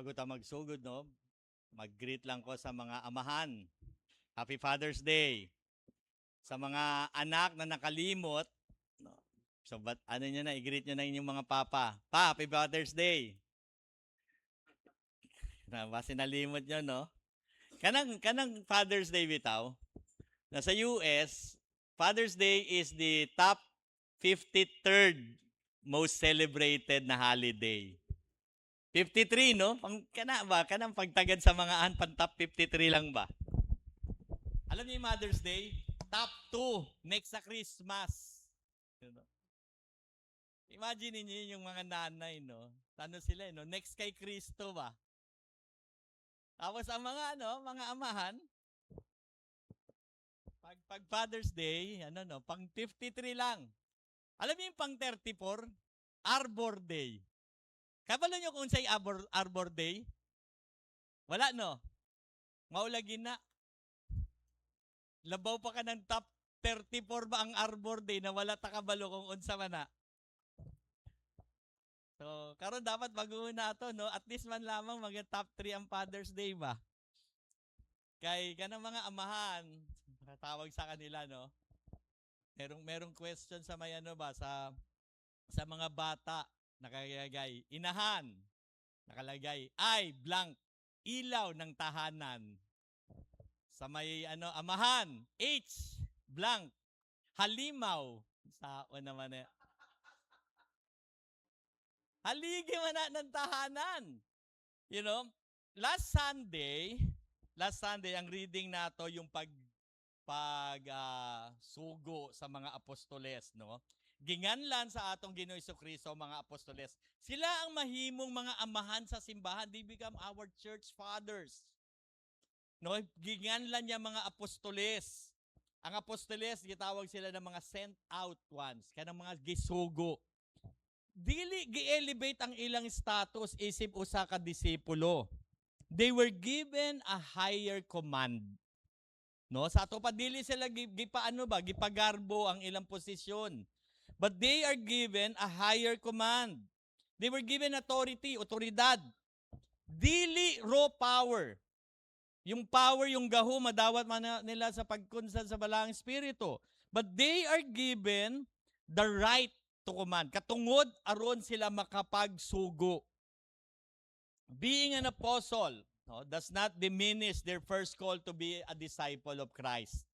Bago ta magsugod, no, mag-greet lang ko sa mga amahan. Happy Father's Day. Sa mga anak na nakalimot, no, so but ano niyo na, i-greet niyo na inyong mga papa. Pa, Happy Father's Day. Na base nalimot niyo, no? Kanang Father's Day bitaw. Nasa US, Father's Day is the top 53rd most celebrated na holiday. 53, no? Pang, kana ba? Kanang pagtagad sa mga an, pang top 53 lang ba? Alam niyo yung Mother's Day? Top 2, next sa Christmas. You know? Imagine niyo yung mga nanay, no? Ano sila, eh, no? Next kay Kristo ba? Tapos ang mga ano, mga amahan, pag Father's Day, ano no, pang 53 lang. Alam niyo yung pang 34? Arbor Day. Kabalo niyo kung unsay Arbor Day? Wala, no? Mao lagi na. Labaw pa ka ng top 34 ba ang Arbor Day na wala ta kabalo kung unsa man na. So, karon dapat baguhon na to, no? At least man lamang mag top 3 ang Father's Day ba? Kay kanang mga amahan, tawag sa kanila, no? Merong question sa may ano ba sa mga bata, nakalagay inahan, nakalagay ay blank ilaw ng tahanan. Sa may ano, amahan, H blank halimaw sa o naman eh. Haligi man na ng tahanan. Last Sunday ang reading nato yung pag pag sugo sa mga apostoles, no? Ginganlan sa atong Ginoo Kristo mga apostoles. Sila ang mahimong mga amahan sa simbahan. They become our church fathers. No, ginganlan niya mga apostoles. Ang apostoles, gitawag sila ng mga sent out ones, kanang mga gisugo. Dili gi-elevate ang ilang status isip usa ka disipulo. They were given a higher command. No, sa ato pa dili sila gipaano ba, gipagarbo ang ilang posisyon. But they are given a higher command. They were given authority, otoridad. Dili raw power. Yung power, yung gaho, madawat man nila sa pagkunsad sa Balaang Espiritu. But they are given the right to command. Katungod aron sila makapagsugo. Being an apostle, no, does not diminish their first call to be a disciple of Christ.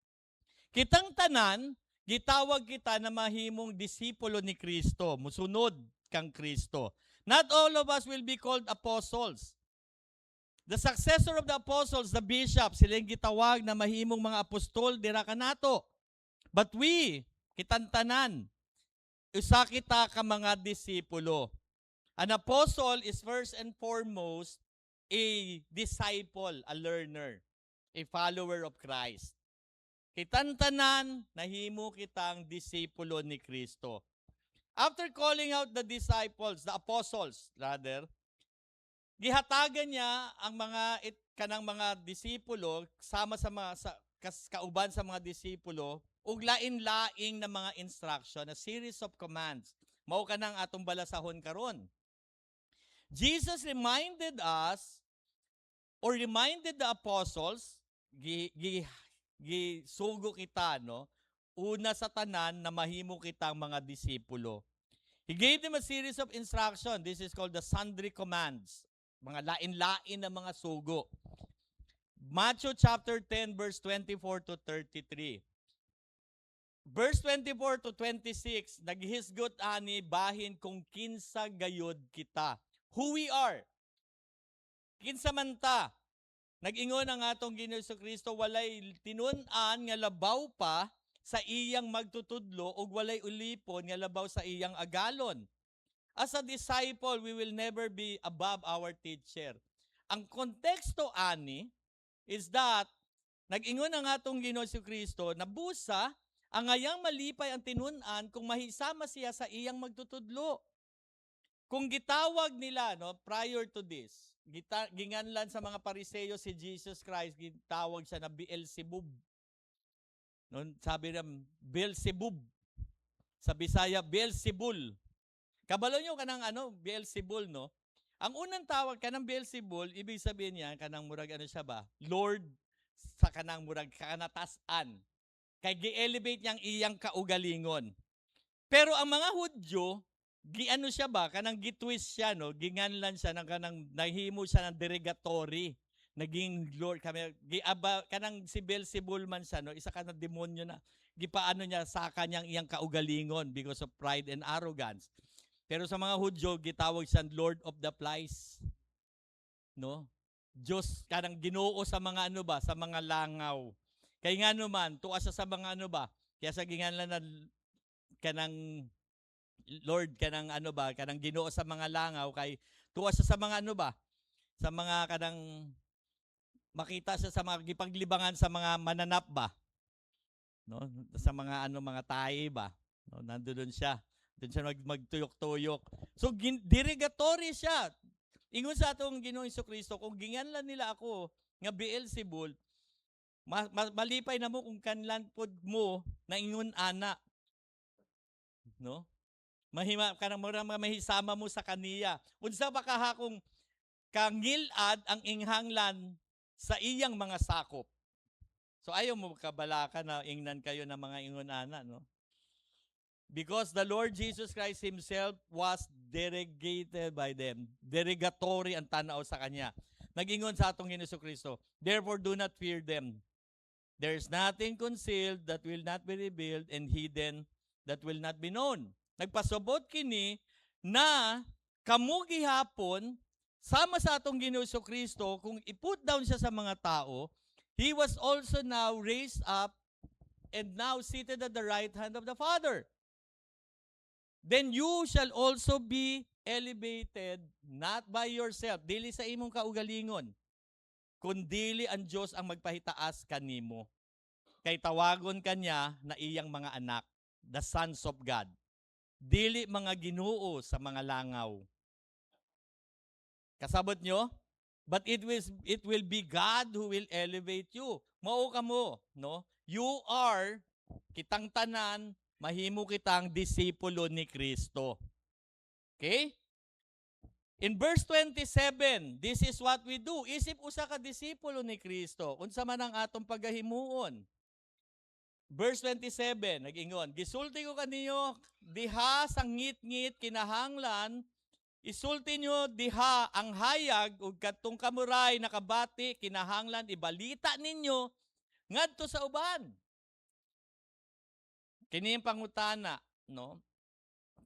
Kitang tanan, gitawag kita na mahimong disipulo ni Kristo, musunod kang Kristo. Not all of us will be called apostles. The successor of the apostles, the bishops, sila yung gitawag na mahimong mga apostol dira kanato. But we, kitang tanan, usa kita ka mga disipulo. An apostle is first and foremost a disciple, a learner, a follower of Christ. Kitang tanan, nahimo kitang disipulo ni Kristo. After calling out the disciples, the apostles rather, gihatagan niya ang mga kanang mga disipulo sama sa mga sa, kauban sa mga disipulo ug lain-laing na mga instruction, a series of commands. Mao kanang atong balasahon karon. Jesus reminded us or reminded the apostles, gi, gi, gisugo kita, no? Una sa tanan na mahimo kitang mga disipulo. He gave them a series of instruction. This is called the sundry commands. Mga lain-lain na mga sugo. Matthew chapter 10 verse 24 to 33. Verse 24 to 26, naghisgot ani bahin kung kinsa gayod kita. Who we are. Kinsa man ta. Nag-ingon ang atong Ginoo Kristo, walay tinun-an nga labaw pa sa iyang magtutudlo ug walay ulipon nga labaw sa iyang agalon. As a disciple, we will never be above our teacher. Ang konteksto ani is that nag-ingon ang atong Ginoo Kristo na busa ang ngayang malipay ang tinun-an kung mahisama siya sa iyang magtutudlo. Kung gitawag nila, no, prior to this, ginganlan sa mga Pariseyo si Jesus Christ, gitawag siya na Beelzebub. No, sabi niya, Beelzebub. Sa Bisaya, Beelzebul. Kabalo nyo kanang ano, Beelzebul, no? Ang unang tawag kanang Beelzebul, ibig sabihin niya kanang murag ano siya ba? Lord sa kanang murag kanatasan. Kay gi-elevate niyang iyang kaugalingon. Pero ang mga Hudyo, giano siya ba? Kanang gitwist siya, no? Ginganlan siya ng kanang nahimo siya ng derogatory. Naging Lord kami giaba kanang si Beelzebul man siya, no? Isa ka na demonyo na gipaano niya sa kanyang iyang kaugalingon because of pride and arrogance. Pero sa mga Hudyo, gitawag siya Lord of the Flies. No? Diyos kanang Ginoo sa mga ano ba, sa mga langaw. Kay nga naman, tuwa siya sa mga ano ba, kaya sa ginganlan na kanang Lord kanang ano ba, kanang Ginoo sa mga langaw, kay tuwa siya sa mga ano ba, sa mga kanang makita siya sa mga gipaglibangan sa mga mananap ba. No? Sa mga ano, mga tae ba. No, nandoon siya. Doon siya magtuyok-tuyok. So derogatory siya. Ingon sa atong Ginoong Kristo, kung ginganlan nila ako nga Beelzebul, malipay na mo kung kanlan pod mo na ingon ana. No? Mahima kanang mura mahisama mo sa kaniya. Unsa ba kaha kung kangilad ang inghanglan sa iyang mga sakop? So ayaw mo kabalaka na ingnan kayo ng mga ingon ana, no? Because the Lord Jesus Christ himself was derogated by them. Derogatory ang tanaw sa kanya. Nagingon sa atong Ginoong Kristo, "Therefore do not fear them. There is nothing concealed that will not be revealed and hidden that will not be known." Nagpasabot kini na kamo gihapon sama sa atong Ginoong Kristo, kung i-put down siya sa mga tao, he was also now raised up and now seated at the right hand of the Father. Then you shall also be elevated not by yourself, dili sa imong kaugalingon, kundili ang Dios ang magpahitaas kanimo. Kay tawagon kanya na iyang mga anak, the sons of God. Dili mga ginoo sa mga langaw. Kasabot nyo? But it will be God who will elevate you. Mao kamo, no? You are kitang tanan mahimo kitang disipulo ni Kristo. Okay? In verse 27, this is what we do. Isip usa ka disipulo ni Kristo, unsa man ang atong pagahimuon? Verse 27, nag-ingon, "Gisulti ko kaniyo, diha sa ngit-ngit kinahanglan, isulti nyo diha ang hayag ug kadtong kamuray nakabati kinahanglan ibalita ninyo ngadto sa uban." Kini ang pangutana, no?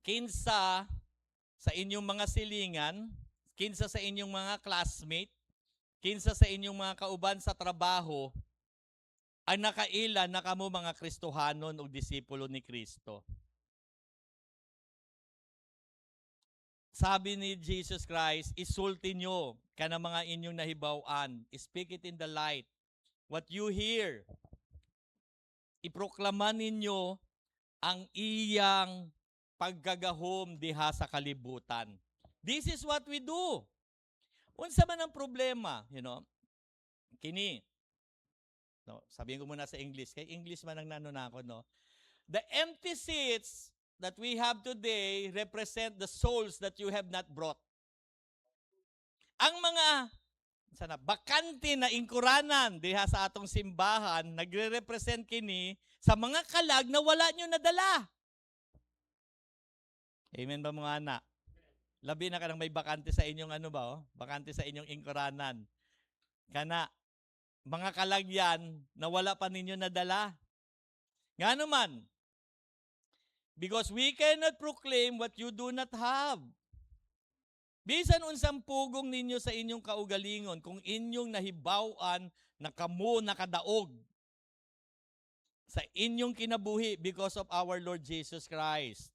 Kinsa sa inyong mga silingan, kinsa sa inyong mga classmate, kinsa sa inyong mga kauban sa trabaho ang nakaila na kamo mga Kristohanon o disipulo ni Kristo? Sabi ni Jesus Christ, isulti nyo kana mga inyong nahibaw-an. Speak it in the light. What you hear, iproklama ninyo ang iyang paggagahom diha sa kalibutan. This is what we do. Unsa man ang problema? Kini. No, sabihin ko muna sa English kay English man ang nano na ako, no. The empty seats that we have today represent the souls that you have not brought. Ang mga sana bakante na ingkuranan diha sa atong simbahan nagre-represent kini sa mga kalag na wala nyo nadala. Amen ba, mga anak? Labi na kanang may bakante sa inyong ano ba, oh? Bakante sa inyong ingkuranan. Kana mga kalagyan na wala pa ninyo nadala. Nga naman, because we cannot proclaim what you do not have. Bisan unsang pugong ninyo sa inyong kaugalingon, kung inyong nahibaw-an na kamo nakadaog sa inyong kinabuhi because of our Lord Jesus Christ,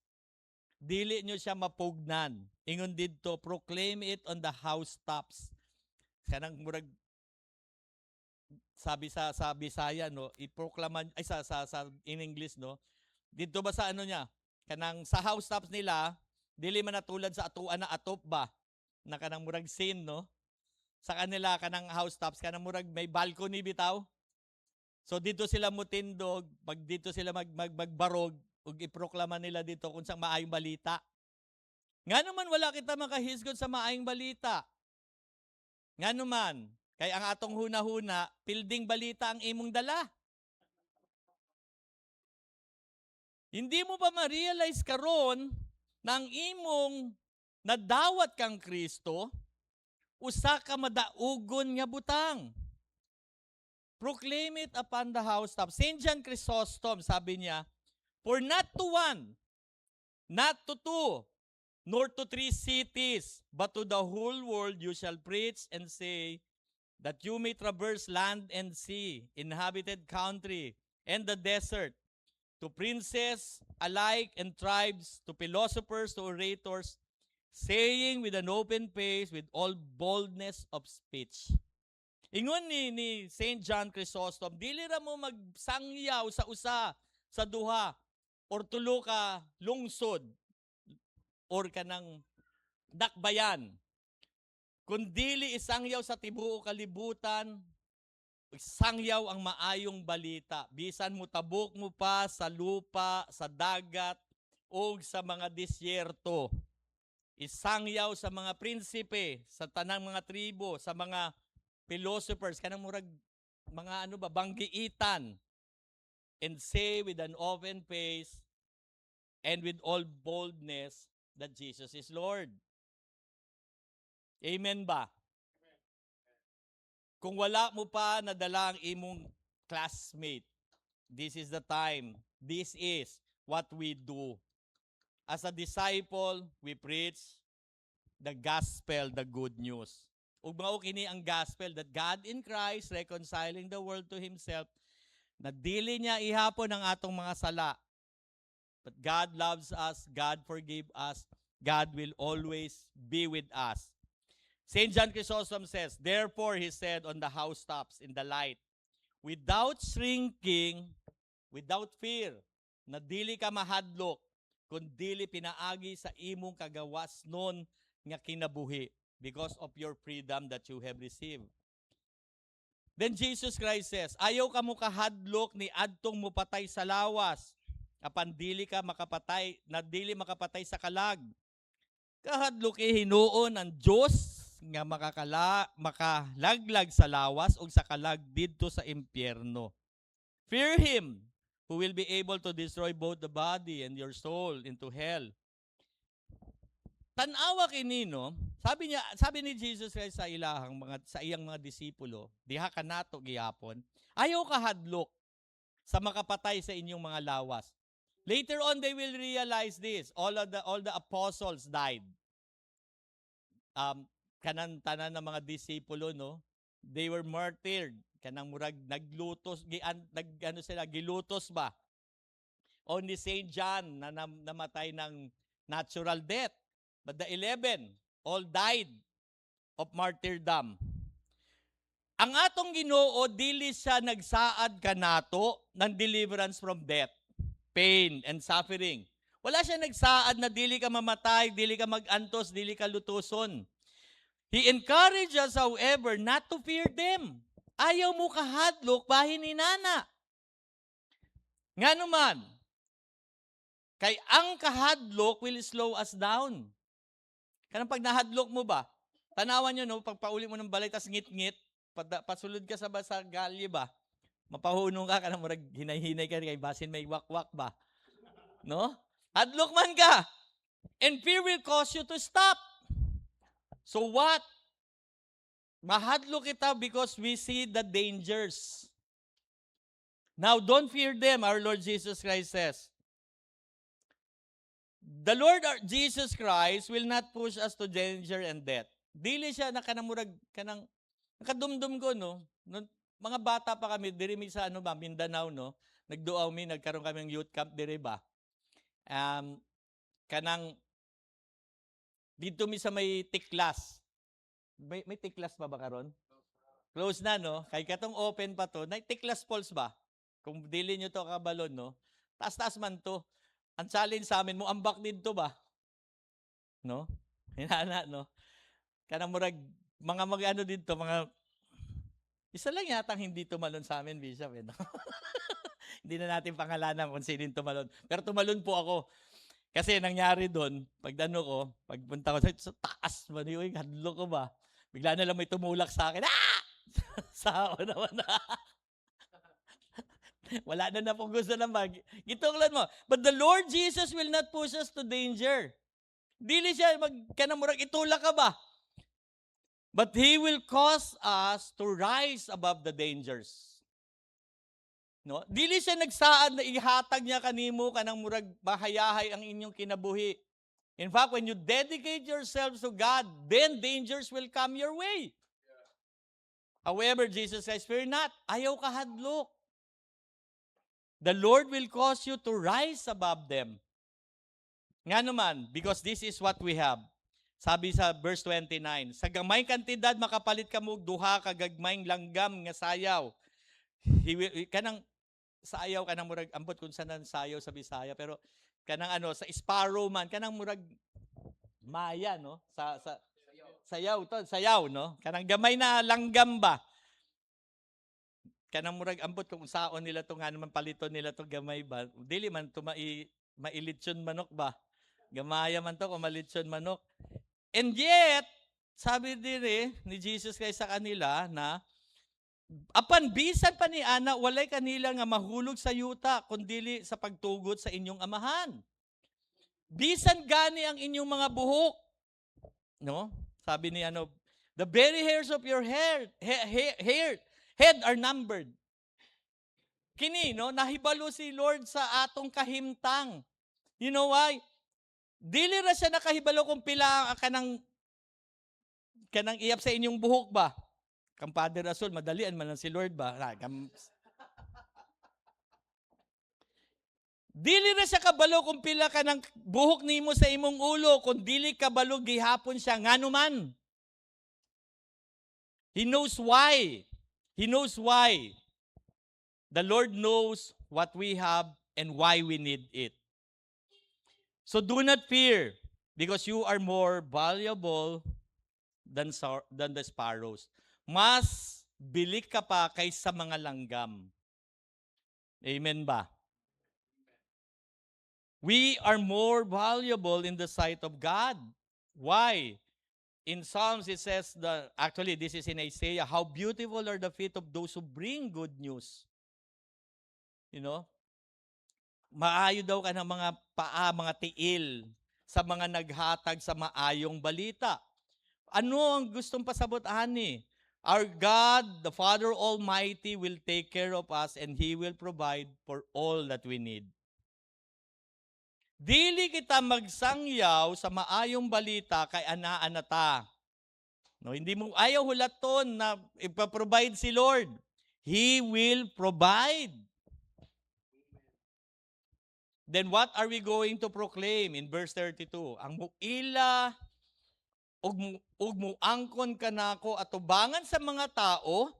dili nyo siya mapugnan. Ingon didto, proclaim it on the housetops. Kanang murag sabi sa Bisaya, no, iproklaman ay sa in English, no. Dito ba sa ano niya? Kanang sa housetops nila, dili man natulad sa atuan na atop ba na kanang murag scene, no? Sa kanila kanang housetops, kanang murag may balcony bitaw. So dito sila mutindog, pag dito sila mag, mag magbarog ug iproklama nila dito kung sang maayong balita. Nga naman wala kita makahisgot sa maayong balita? Nga naman, kay ang atong huna-huna, pilding balita ang imong dala. Hindi mo pa ma-realize karon na ang imong nadawat kang Kristo, usa ka madaugon nga butang. Proclaim it upon the housetop. St. John Chrysostom, sabi niya, "For not to one, not to two, nor to three cities, but to the whole world you shall preach and say that you may traverse land and sea, inhabited country, and the desert, to princes alike and tribes, to philosophers, to orators, saying with an open face, with all boldness of speech." Ingon ni St. John Chrysostom, dili ra mo magsangyaw sa usa, sa duha, or tulo ka lungsod, or kanang dakbayan. Kung dili isangyaw sa tibuok kalibutan, isangyaw ang maayong balita. Bisan mo tabok mo pa sa lupa, sa dagat, o sa mga disyerto. Isangyaw sa mga prinsipe, sa tanang mga tribo, sa mga philosophers, kanang murag mga ano ba, banggiitan. And say with an open face and with all boldness that Jesus is Lord. Amen ba? Kung wala mo pa nadala ang imong classmate, this is the time. This is what we do. As a disciple, we preach the gospel, the good news. Ug mao kini ang gospel that God in Christ reconciling the world to himself, na dili niya ihapon ang atong mga sala. But God loves us, God forgive us, God will always be with us. St. John Chrysostom says, "Therefore he said on the housetops in the light, without shrinking, without fear," na dili ka mahadlok, kung dili pinaagi sa imong kagawasnon nga kinabuhi because of your freedom that you have received. Then Jesus Christ says, "Ayaw ka mo kahadlok ni adtong mupatay sa lawas, apan dili ka makapatay, na dili makapatay sa kalag. Kahadlok hinuon ang Dios nga makalaglag sa lawas ug sa kalag didto sa impyerno. Fear him who will be able to destroy both the body and your soul into hell." Tan-awa kini, no? Sabi niya, sabi ni Jesus Christ sa iyang mga disipulo, diha kanato gihapon, ayaw kahadlok sa makapatay sa inyong mga lawas. Later on they will realize this. All the apostles died. Kanang tanan ng mga disipulo, no? They were martyred. Kanang murag naglutos, gian, nag ano sila, gilutos ba? Only Saint John na namatay ng natural death. But the 11 all died of martyrdom. Ang atong Ginoo, dili siya nagsaad kanato ng deliverance from death, pain and suffering. Wala siya nagsaad na dili ka mamatay, dili ka magantos, dili ka lutuson. He encourages us, however, not to fear them. Ayaw mo kahadlok bahin ni nana. Nga naman, kay ang kahadlok will slow us down. Kanang pag nahadlok mo ba, tanawan nyo, no, pag pauli mo ng balay, tas ngit-ngit, pasulod ka sa kalye ba, mapahunong ka, kanang murag hinay-hinay ka, kay basin may wakwak ba? No? Hadlok man ka. And fear will cause you to stop. So what? Mahadlok kita because we see the dangers. Now, don't fear them, our Lord Jesus Christ says. The Lord our Jesus Christ will not push us to danger and death. Dili siya na kanang murag kanang nakadumdum ko, no. No, mga bata pa kami diri mi sa ano ba, Mindanao, no. Nagduaw mi, nagkaroon kami ng youth camp diri ba. Kanang dito mi sa may Tiklas. May Tiklas pa ba karon? Close na, no. Kay katong open pa to. Na Tiklas Falls ba? Kung dili nyo to kabalon, no. Taas-taas man to. Ang challenge sa amin, mo ambak dito ba? No? Hinana, no? Kanang murag, mga mag-ano dito, mga, isa lang yata ang hindi tumalon sa amin, Bishop. Eh, no? Hindi na natin pangalanan kung sino yung tumalon. Pero tumalon po ako. Kasi nangyari doon, pag ano ko, pagpunta ko sa taas man yun, hadlok ko ba? Bigla na lang may tumulak sa akin. Ah! Sao naman na. Wala na na pong gusto ng bag. Gitunglan mo. But the Lord Jesus will not push us to danger. Dili siya mag kanang murag itulak ka ba? But He will cause us to rise above the dangers. No? Dili siya nagsaad na ihatag niya kanimo kanang murag mahayahay ang inyong kinabuhi. In fact, when you dedicate yourselves to God, then dangers will come your way. However, Jesus says, "Fear not, ayaw kahadlok." The Lord will cause you to rise above them. Nga naman, because this is what we have. Sabi sa verse 29, "Sa gamay kantidad makapalit kamo og duha ka gagmayng langgam nga sayaw." He will, kanang sayaw, kanang murag, ambot kung saan ang sayaw sa Bisaya, pero kanang ano sa sparrow man, kanang murag maya, no, sa sayaw to, sayaw, no, kanang gamay na langgam ba, kanang murag, ambot kung saon nila to, nga naman paliton nila to, gamay ba, dili man to mailitsyon manok ba, gamaya man to kung malitsyon manok. And yet sabi din ni Jesus Christ sa kanila na apan bisan pa ni ana, walay kanila nga mahulog sa yuta kundili sa pagtugot sa inyong Amahan. Bisan gani ang inyong mga buhok. No? Sabi ni ano, "The very hairs of your hair head are numbered." Kini, no, nahibalo si Lord sa atong kahimtang. You know why? Dili ra siya nakahibalo kung pila ang kanang iyap sa inyong buhok ba. Kang Father Rasul, madalian man lang si Lord ba? Ah, dili ra siya kabalo kung pila ka ng buhok nimo sa imong ulo, kung dili kabalo gihapon siya ngano man. He knows why. He knows why. The Lord knows what we have and why we need it. So do not fear, because you are more valuable than the sparrows. Mas bilik ka pa kaysa mga langgam. Amen ba? We are more valuable in the sight of God. Why? In Psalms it says the actually this is in Isaiah, "How beautiful are the feet of those who bring good news." You know? Maayo daw ka ng mga paa, mga tiil sa mga naghatag sa maayong balita. Ano ang gustong pasabot ani? Our God, the Father Almighty, will take care of us and He will provide for all that we need. Dili kita magsangyaw sa maayong balita kay anaa na ta. No, hindi mo ayaw hulaton na ipaprovide si Lord. He will provide. Then what are we going to proclaim in verse 32? "Ang muila ug muangkon kanako atubangan sa mga tao,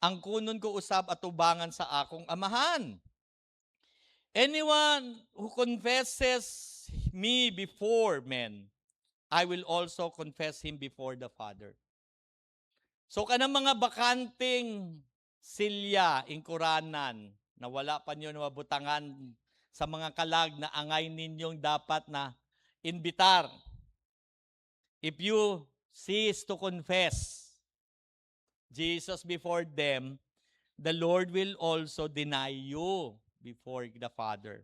angkonon ko usab atubangan sa akong Amahan." "Anyone who confesses me before men, I will also confess him before the Father." So kanang mga bakanteng silya, ingkuranan, na wala pa nyo mabutangan sa mga kalag na angay ninyong dapat na inbitar. If you cease to confess Jesus before them, the Lord will also deny you before the Father.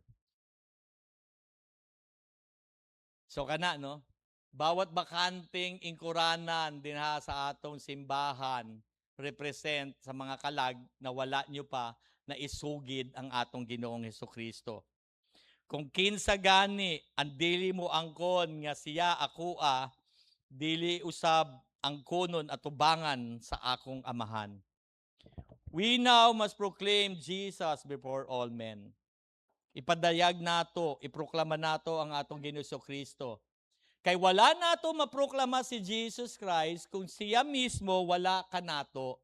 So kana, no? Bawat bakanteng ingkuranan dinha sa atong simbahan represent sa mga kalag na wala nyo pa na isugid ang atong Ginoong Hesukristo. Kung kinsa gani ang dili mo angkon nga siya akoa, dili usab angkonon atubangan sa akong Amahan. We now must proclaim Jesus before all men. Ipadayag nato, iproklama nato ang atong Ginoong Kristo. Kay wala nato maproklama si Jesus Christ kung siya mismo wala kanato.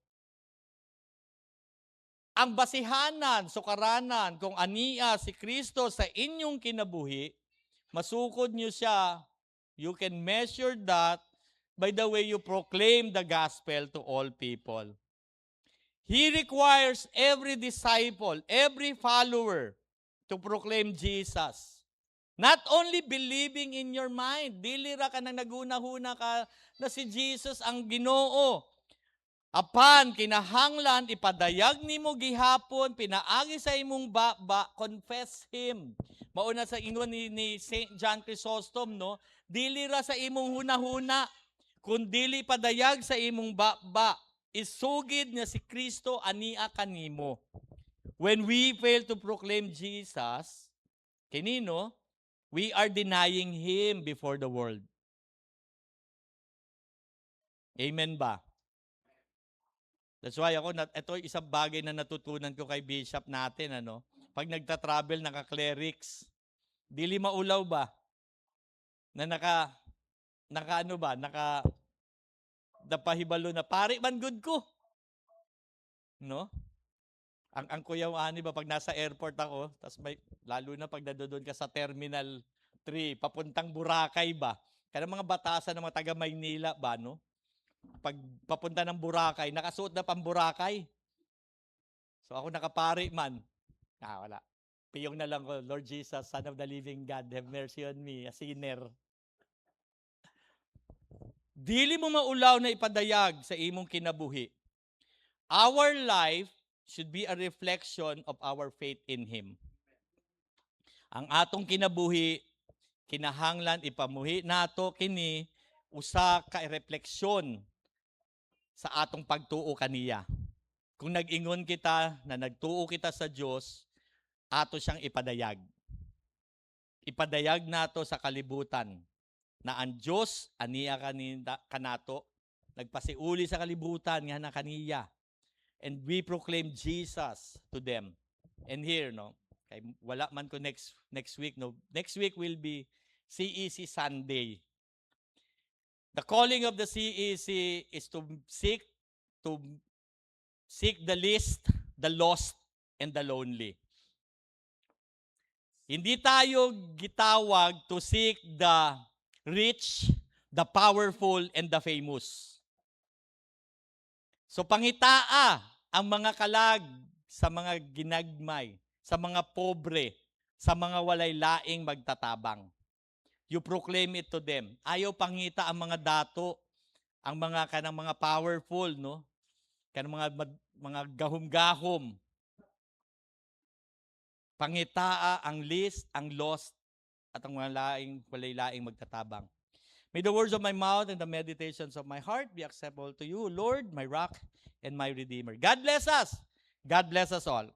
Ang basihanan, sukaranan, kung ania si Kristo sa inyong kinabuhi, masukod niyo siya. You can measure that by the way you proclaim the gospel to all people. He requires every disciple, every follower to proclaim Jesus. Not only believing in your mind, dili ra ka nang naghuna-huna ka na si Jesus ang Ginoo. Apan kinahanglan ipadayag nimo gihapon pinaagi sa imong baba, confess Him. Mao na sa ingon ni Saint John Chrysostom, no, dili ra sa imong hunahuna kun dili padayag sa imong baba, isugid nga si Kristo ania kanimo. When we fail to proclaim Jesus, kinino, we are denying Him before the world. Amen ba? That's why ako, ito isang bagay na natutunan ko kay Bishop natin, ano? Pag nagta-travel, naka-clerics, dili maulaw ba? Na naka ano ba, napahibalo na, pari man gud ko. No? Ang kuyaw ani ba, pag nasa airport ako, tas may, lalo na pag nandoon ka sa Terminal 3, papuntang Boracay ba? Kaya mga batasan ng mga taga Maynila ba, no? Pag papunta ng Boracay, nakasuot na pang Boracay. So ako nakapari man. Ah, wala. Piyong na lang ko, "Lord Jesus, Son of the living God, have mercy on me, a sinner." Dili mo maulaw na ipadayag sa imong kinabuhi. Our life should be a reflection of our faith in Him. Ang atong kinabuhi, kinahanglan ipamuhi nato kini usa ka refleksyon sa atong pagtuo kaniya. Kung nag-ingon kita na nagtuo kita sa Dios, ato siyang ipadayag. Ipadayag nato sa kalibutan na ang Dios ania kaninda kanato, nagpasiuli sa kalibutan nga na kaniya. And we proclaim Jesus to them. And here, no, kay wala man ko next week, no. Next week will be CEC Sunday. The calling of the CEC is to seek the least, the lost, and the lonely. Hindi tayo gitawag to seek the rich, the powerful, and the famous. So pangitaa ang mga kalag sa mga ginagmay, sa mga pobre, sa mga walay laing magtatabang. You proclaim it to them. Ayaw pangita ang mga dato, ang mga kanang mga powerful, no? Kanang mga gahom-gahom. Pangitaa ang least, ang lost, at ang mga laing walay laing magtatabang. May the words of my mouth and the meditations of my heart be acceptable to you, Lord, my rock and my redeemer. God bless us. God bless us all.